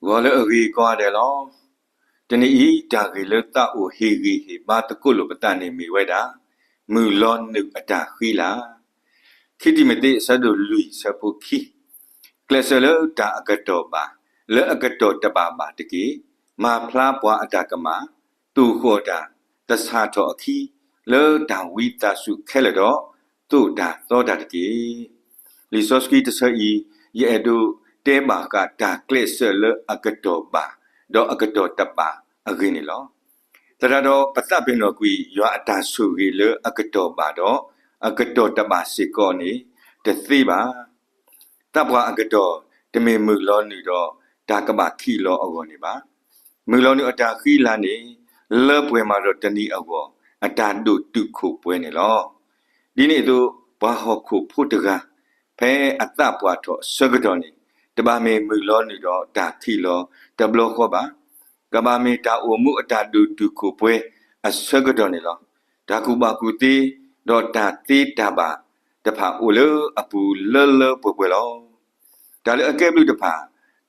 ဂီၤလၢအဂ့ၤကိးဂၤဒဲးလီၤ. တနံၤအံၤ တၢ်ဂ့ၢ်လၢသးအိၣ်ဟ့ၣ်ဂံၢ်ဟ့ၣ်ဘါသကိးလိာ်ပသးန့ၣ်မ့ၢ်ဝဲဒၣ် မုၢ်လီၤနုာ်အတၢ်ဃံလၤ. ခံတံၤမသ့း အဆၢဒိၣ်လွံၢ် ဆၢဖိခံ, ကျဲးစၢးလၢတၢ်အကတီၢ်ဘၣ်, လၢအကတီၢ်တဘၣ်ဘၣ်တက့ၢ်. မၤဖျါပှၤအတၢ်ကမၣ်, သိၣ်ဃီၣ်တၢ်, သဆၣ်ထီၣ်အခံ, လၢတၢ်ဝံသးစူၤခဲလၢာ်ဒီး သိၣ်တၢ်သီတၢ်တက့ၢ်. လံာ်စီဆှံတဆၢအံၤ ယအဲၣ်ဒိးတဲဘၣ်ဃးတၢ်ကျဲးစၢးလၢအကတီၢ်ဘၣ် ဒီးအကတီၢ်တဘၣ်အဂ့ၢ်န့ၣ်လီၤ. သတးဒီးပသးပ့ၤနီၣ်ကွံာ် ယွၤအတၢ်ဆိၣ်ဂ့ၤလၢအကတီၢ်ဘၣ်ဒီး အကတီၢ်တဘၣ်စ့ၢ်ကီးန့ၣ် တသ့ဘၣ်. သးပှၢ်အကတီၢ် တမ့ၢ်မုၢ်လီၤနုာ်ဒီးတၢ်ကဘၣ်ခံးလီၤအဂီၢ်န့ၣ်ဘၣ်. မုၢ်လီၤနုာ်အတၢ်ဃံလၤန့ၣ် လၢပှဲၤမးဒီးတနံၤအဂီၢ် အတၢ်ဒိၣ်တုာ်ခိၣ်ပှဲၤန့ၣ်လီၤ. ဒ်န့ၣ်အသိး ပှၤဟီၣ်ခိၣ်ဖိတဂၤ ဖဲအသးပှၢ်ထီၣ်အဆၢကတီၢ်န့ၣ် တဘၣ်မ့ၢ်မုၢ်လီၤနုာ်ဒီးတၢ်ခံးလီၤတဘျီဃီဘၣ်. ကဘၣ်မ့ၢ်တၢ်အိၣ်မူအတၢ်ဒိၣ်တုာ်ခိၣ်ပှဲၤအဆၢကတီၢ်န့ၣ်လီၤ. တၢ်ကူၣ်ဘၣ်ကူၣ်သ့ ဒီးတၢ်သ့တၢ်ဘၣ်တဖၣ်အိၣ်လၢအပူၤလၢလၢပှဲၤပှဲၤလီၤ. တၢ်လၢအကဲဘျုးတဖၣ်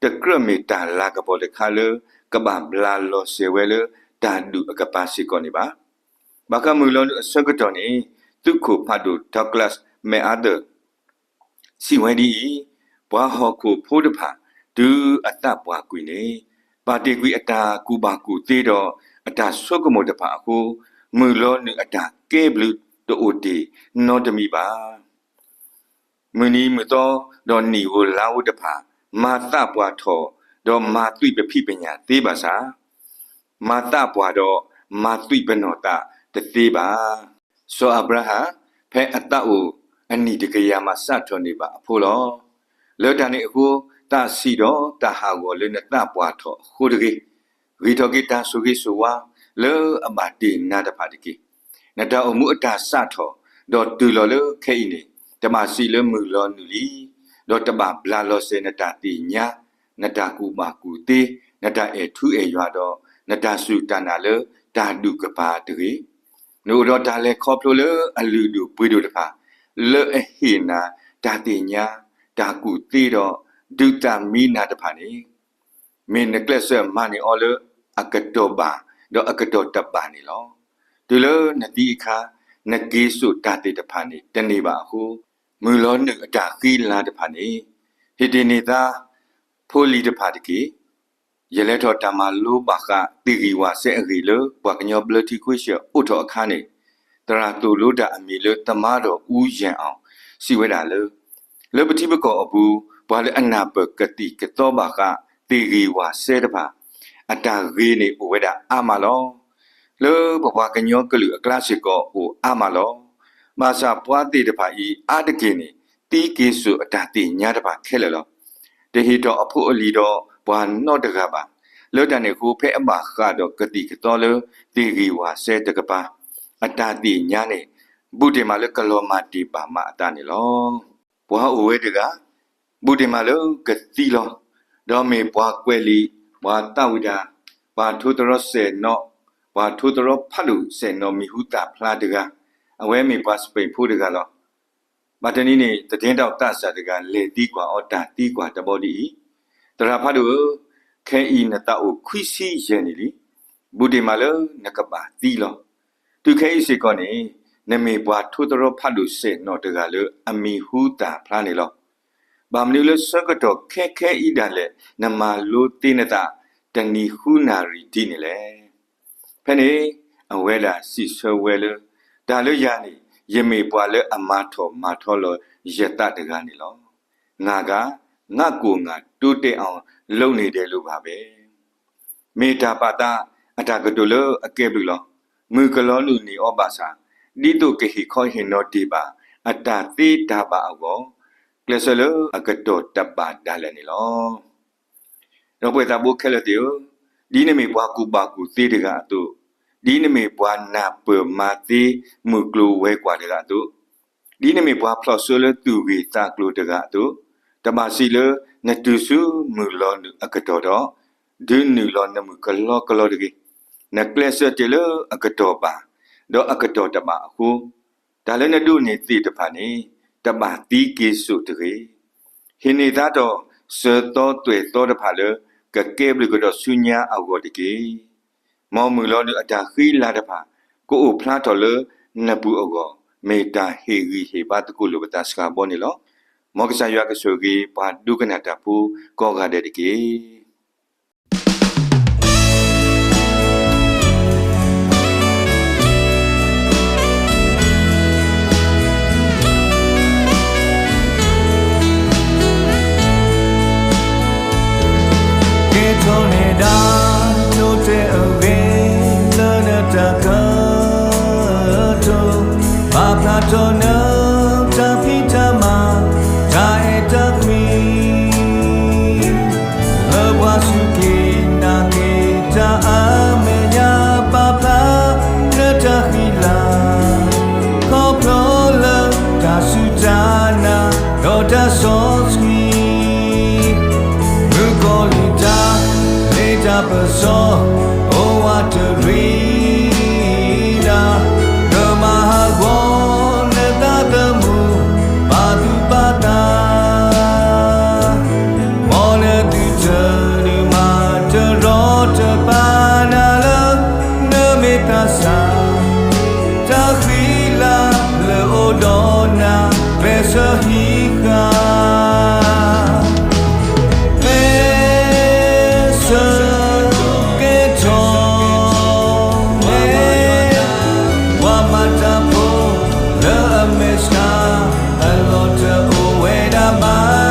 တကြၢးမ့ၢ်တၢ်လၤကပီၤတခါလၢ ကဘၣ်ဘျါလီၤစဲၤဝဲလၢတၢ်ဒူၣ်အကပၤစ့ၢ်ကီးန့ၣ်ဘၣ်. ဘၣ်ဃးမုၢ်လီၤနုာ်အဆၢကတီၢ်န့ၣ် သုးခိၣ်ဖးဒိၣ် Douglas MacArthur စံးဝဲဒ်အံၤ, ပှၤဟီၣ်ခိၣ်ဖိတဖၣ် တုၤအသးပှၢ်ကွံာ်န့ၣ် ပာ်တ့ၢ်ကွံာ်အတၢ်ကူၣ်ဘၣ်ကူၣ်သ့ဒီးအတၢ်ဆိကမိၣ်တဖၣ်အဃိ မုၢ်လီၤနုာ်အတၢ်ကဲဘျုးတအိၣ်တ့ၢ်နီတမံၤဘၣ်. မုၢ်နံၤမုၢ်သီ ဒီးနံၣ်ဧိၤလါဧိၤတဖၣ် မၤသးပှၢ်ထီၣ် ဒီးမၤသွံၣ်ပဖံးပညၣ်သ့ဘၣ်ဆၣ် မၤသးပှၢ်ဒီးမၤသွံၣ်ပနီၣ်သးတသ့ဘၣ်. စီၤအၤဘြၤဟၣ် ဖဲအသးအိၣ်အနံၣ်တကယၤမးစးထီၣ်န့ၢ်ဘၣ်အဖိလီၤ. လၢတၢ်န့ၣ်အဃိ သးစံးဒီးတၢ်ဟးဂီၤလၢနသးပှၢ်ထီၣ်အဃိတဂ့ၤ. ဂ့ၤထီၣ်က့ၤတၢ်ဆိၣ်ဂ့ၤဆိၣ်ဝါလၢအဘၣ်တ့ၢ်နၤတဖၣ်တက့ၢ်. နတၢ်အိၣ်မူအတၢ်စးထီၣ် ဒီးတုၤလီၤလၢခဲအံၤန့ၣ် တဘၣ်စံးလၢမုၢ်လီၤနုာ်လံ, ဒီးတဘၣ်ဘျါလီၤစဲၤနတၢ်သ့ၣ်ညါ, နတၢ်ကူၣ်ဘၣ်ကူၣ်သ့, နတၢ်အဲၣ်ထူအဲၣ်ယွၤဒီး နတၢ်စူၢ်တၢ်နာ်လၢတၢ်ဒူၣ်ကပၤတဂ့ၤ. နအိၣ်ဒီးတၢ်လဲၤခီဖျိလၢအလုၢ်ဒိၣ်ပှ့ၤဒိၣ်တဖၣ် လၢအဟ့ၣ်နၤတၢ်သ့ၣ်ညါ, တၢ်ကူၣ်သ့ဒီး ဒုးသးမံနၤတဖၣ်န့ၣ် မ့ၢ်နကျဲးစၢးမၤန့ၢ်အီၤလၢအကတီၢ်ဘၣ် ဒီးအကတီၢ်တဘၣ်န့ၣ်လီၤ. တုၤလၢနသံအခါ နက့ၤစိာ်တၢ်သ့ၣ်တဖၣ်န့ၣ် တန့ၢ်ဘၣ်အဃိ မုၢ်လီၤနုာ်အတၢ်ဃံလၤတဖၣ်န့ၣ် ဟ့ၣ်တ့ၢ်န့ၢ်သးဖိလံၤတဖၣ်တက့ၢ်. ယလဲၤထီၣ်တၢ်မၤလိဘၣ်ဃးသ့ၣ်ဂံၢ်ဝၣ်စဲအဂ့ၢ်လၢ ပှၤကညီဘျၢထံခဝ့ၡၢၣ်အိးထီၣ်အခါန့ၣ် သရၣ်သိၣ်လိတၢ်အမံၤလၢ သမားတော် ဦးရန်အောင် စံးဝဲဒၣ်လၢ လၢပထံပကီၢ်အပူၤ ပှၤလၢအနၢ်ပၢၢ်ကသံၣ်ကသီဘၣ်ဃးသ့ၣ်ဂံၢ်ဝၣ်စဲတဖၣ် အတၢ်ဂ့ၤန့ၣ်အိၣ်ဝဲဒၣ်အါမးလီၤ. လၢပပှၤကညီကလုာ်အကျါစ့ၢ်ကီးအိၣ်အါမးလီၤ. ဘၣ်ဆၣ်ပှၤသ့ၣ်တဖၣ်အံၤအါတက့ၢ်န့ၣ် သံက့ၤစိာ်အတၢ်သ့ၣ်ညါတဖၣ်ခဲလၢာ်လီၤ. တဟ့ၣ်ထီၣ်အဖိအလံၤဒီးပှၤနီတဂၤဘၣ်. လၢတၢ်န့ၣ်အဃိ ဖဲအဘၣ်ဃးဒီးကသံၣ်ကသီလၢသ့ၣ်ဂံၢ်ဝၣ်စဲတကပၤ အတၢ်သ့ၣ်ညါန့ၣ် ဘူးတ့ၢ်မးလၢကလီၤမၢ်တ့ၢ်ဘၣ်မးအသးန့ၣ်လီၤ. ပှၤအိၣ်ဝဲတဂၤ ဘူးတ့ၢ်မးလၢကသံလီၤ. ဒီးမ့ၢ်ပှၤကွဲးလံာ်, ပှၤသးဝံၣ်တၢ်, ပှၤထိသရီစဲးနီၤ, ပှၤထိသရီဖးဒိၣ်စဲးနီၤ မံၤဟူသၣ်ဖျါတဂၤ, အဝဲမ့ၢ်ပှၤစပ့းဖိတဂၤလီၤ. ဘၣ်တနံၤန့ၣ် သထ့တီၣ်သးစၢ်တဂၤ လဲၤသံကွၢ်အီၤတၢ်သံကွၢ်တဘီဒ်အံၤ, သရၣ်ဖးဒိၣ်ဧၢ, ခဲအံၤနသးအိၣ်ခွံဆံယဲၢ်နံၣ်လံ. ဘူးတ့ၢ်မးလၢနကဘၣ်သံလီၤ. တုၤခဲအံၤစ့ၢ်ကီးန့ၣ် နမ့ၢ်ပှၤထိသရီဖးဒိၣ်စဲးနီၤတဂၤလၢအမံၤဟူသၣ်ဖျါန့ၣ်လီၤ. ဘၣ်မနုၤလၢဆၢကတီၢ်ခဲခဲအံၤဒၣ်လဲာ် နမၤလိသ့နသး တနံၤဃုနၣ်ရံၣ်ဒ်န့ၣ်လဲၣ်. ဖဲန့ၣ် အဝဲဒၣ်စံးဆၢဝဲလၢ တၢ်လၢယၤန့ၣ် ယမ့ၢ်ပှၤလၢအမၤထီၣ်မၤထီလီၤယသးတဂၤန့ၣ်လီၤ. ငါက ငါ့ကိုယ်ငါတိုးတက်အောင် လုပ်နေတယ်လို့ပါပဲ. မ့ၢ်တၢ်ပာ်သးအတၢ်ကတိၤလၢအကဲဘျုးလီၤ. မုၢ်ကလီၤနုာ်န့ၢ်အီၤဘၣ်ဆၣ် ဒ်သိးကဟ့ၣ်ခီဟ့ၣ်နီၤတ့ၢ်ဘၣ် အတၢ်သ့တၢ်ဘၣ်အဂီၢ် ကျဲးစၢးလၢအကတီၢ်တဘၣ်ဒၣ်လဲာ်န့ၣ်လီၤ. ဒီပုၢ်ဝဲၢ်သးဘိခဲလၢာ်သ့ၣ်ဧၢ, ဒ်နမ့ၢ်ပှၤကူၣ်ဘၣ်ကူၣ်သ့တဂၤအသိး, ဒ်နမ့ၢ်ပှၤနၢ်ပၢၢ်မၤသ့မုၢ်ကျိၤဝဲၤကွာ်တဂၤအသိး, ဒ်နမ့ၢ်ပှၤဖျိးစိလၢသူၣ်ဂ့ၤသးကျိၤတဂၤအသိး, တဘၣ်စံးလၢနတုၤဆူမုၢ်လီၤနုာ်အကတီၢ်ဒီး ဒုးနုာ်လီၤနမုၢ်ကလီကလီတဂ့ၤ. နကျဲးစၢးတ့ၢ်လၢအကတီၢ်ဘၣ်, ဒီးအကတီၢ်တဘၣ်အဃိ, တၢ်လၢနဒိးန့ၢ်သ့ၣ်တဖၣ်န့ၣ် တဘၣ်သံက့ၤစိာ်တဂ့ၤ. ဟ့ၣ်န့ၢ်သးဒီးစၢၤသီသွဲၣ်သီတဖၣ်လၢ ကကဲဘျုးကဒီးဆူညါအဂီၢ်တက့ၢ်. မ်မုၢ်လီၤဒုးအတၢ်ဃံလၤတဖၣ် ကအိၣ်ဖျါထီၣ်လၢနပူၤအဂီၢ် မ့ၢ်တၢ်ဟ့ၣ်ဂံၢ်ဟ့ၣ်ဘါသကိးလိာ်ပသးစှၤဘီန့ၣ်လီၤ. မ်ကစၢ်ယွၤကဆိၣ်ဂ့ၤပှၤဒိကနၣ်တၢ်ဖိကိးဂၤဒဲးတက့ၢ်. ကဲထီၣ်နဲဒၣ် ဒိးတဲအဂ့ၤ လၢနတၢ်ကတိၤ, ပာ်ဖျါထီၣ်နတၢ်ဖံးတၢ်မၤ တၢ်အဲၣ်တၢ်ကွံ လၢပှၤစူၢ်က့ၤနာ်က့ၤတၢ်အမဲာ်ညါ ပာ်ဖျါနတၢ်ဃံလၤ ခီဖျိလၢတၢ်စူၢ်တၢ်နာ် ဒီးတၢ်စီဆှံ မုၣ်ကီၤလံၢ်တၢ်လ့တၢ်ပစီ အိၣ်ဝးတရံးနၤ, ကမၤဟးဂီၤနသးသမူ ပာ်သူၣ်ပာ်သး မ်နသုတဒုးမၤတရီတပါနၤလၢ နမ့ၢ်သးစၢ် တၢ်ဃံလၤလၢအိၣ်ဒီးနၤ ကျဲးစၢးဟံးဃာ် ကျဲးစၢးကဲထီၣ်န့ၣ် ပှၤမၤတၢ်ဖိလၢအမဲာ်ဆှး အလီၢ်တအိၣ်ဝဲဒၣ်မး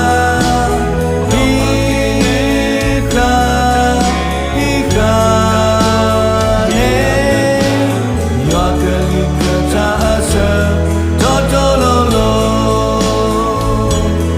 ဟံးဃာ် ဟံးဃာ်န့ၣ် ယွၤကလုၢ်ကထါအဆၢ တီတီလိၤလိၤ မုၣ်ကီၤလံ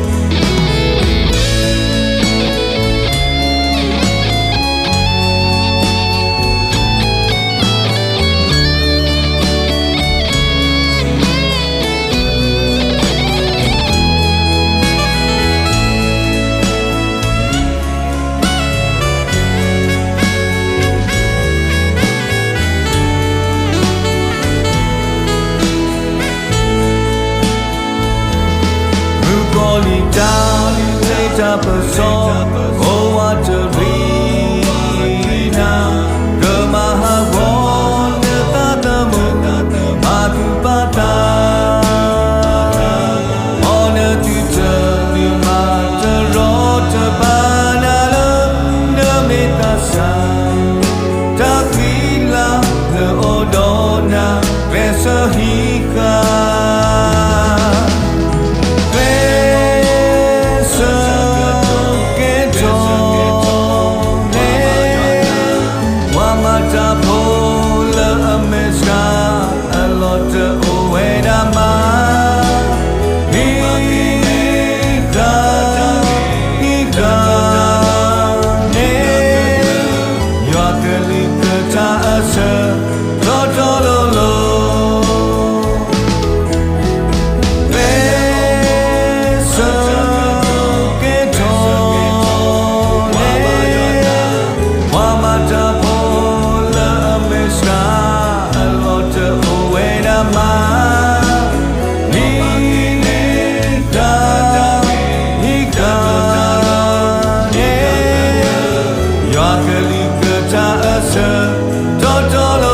ၢ်တၢ်လ့တၢ်ပစီ အိၣ်ဝးတရံးနၤ, ကမၤဟးဂီၤနသးသမူ ပာ်သူၣ်ပာ်သး မ်နသုတဒုးမၤတရီတပါနၤလၢ နမ့ၢ်သးစၢ် တၢ်ဃံလၤလၢအိၣ်ဒီးနၤ ကျဲးစၢးဟံးဃာ် ကျဲးစၢးကဲထီၣ်န့ၣ် ပှၤမၤတၢ်ဖိလၢအမဲာ်ဆှး အလီၢ်တအိၣ်ဝဲဒၣ်မး ဟံးဃာ် ဟံးဃာ်န့ၣ် ယွၤကလုၢ်ကထါအဆၢ တီတီလိၤလိၤ ကျဲးစၢးကဲထီၣ်န့ၣ် ပှၤမၤတၢ်ဖိလၢအမဲာ်ဆှး အလီၢ်တအိၣ်ဝဲဒၣ်မး ဟံးဃာ် ဟံးဃာ်န့ၣ် ယွၤကလုၢ်ကထါအဆၢ တီတီ